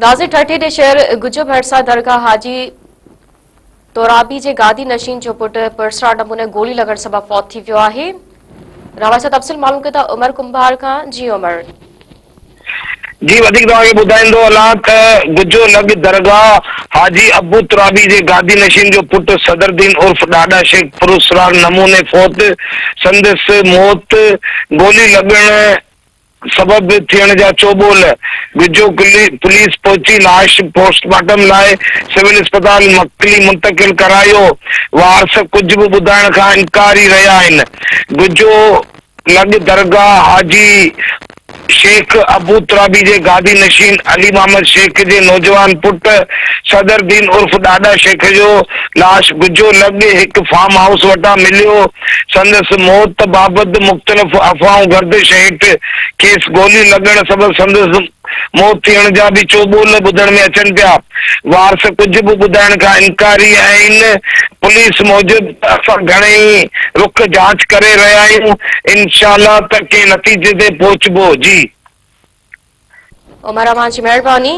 ناظر ٺٽي جي شهر گجو ڀرسان درگاهه حاجي تورابي جي گادي نشين جو پٽ پرسرار نموني گولي لڳڻ سبب فوت ٿي ويو آهي. راوي سان تفصيل معلوم ڪيون ٿا عمر ڪنڀار کان جي عمر. جي وڌيڪ توهان کي ٻڌائيندو هلان ته گجو لڳ درگاهه حاجي ابو ترابي جي گادي نشين جو پٽ صدرالدين عرف ڏاڏا شيخ پراسرار نموني فوت سندس موت گولي لڳڻ سبب ٿيڻ جا چوٻول، ڳجهو پوليس پهچي لاش پوسٽ مارٽم لاء سول اسپتال مڪلي منتقل ڪرايو، وارث ڪجهه به ٻڌائڻ کان انڪاري رهيا آهن، ڳجهو لڳ درگاهه حاجي شيخ ابو ترابي جي گادي نشين علي محمد شيخ جي نوجوان پٽ صدر الدين عرف ڏاڏا شيخ جو لاش ڳجهو لڳ هڪ فارم هائوس وٽان مليو، سندس موت بابت مختلف افواهون گردش هيٺ کيس گولي لڳڻ سبب سندس موت ٿيڻ جا به چوٻول ٻڌڻ ۾ اچن پيا. وارث ڪجهه به ٻڌائڻ کان انڪاري آهن. پوليس موجب ته اسان گهڻي رخ جاچ ڪري رهيا آهيون انشاء الله ته ڪنهن نتيجي تي پهچبو. جي. عمر اوهان جي مهرباني.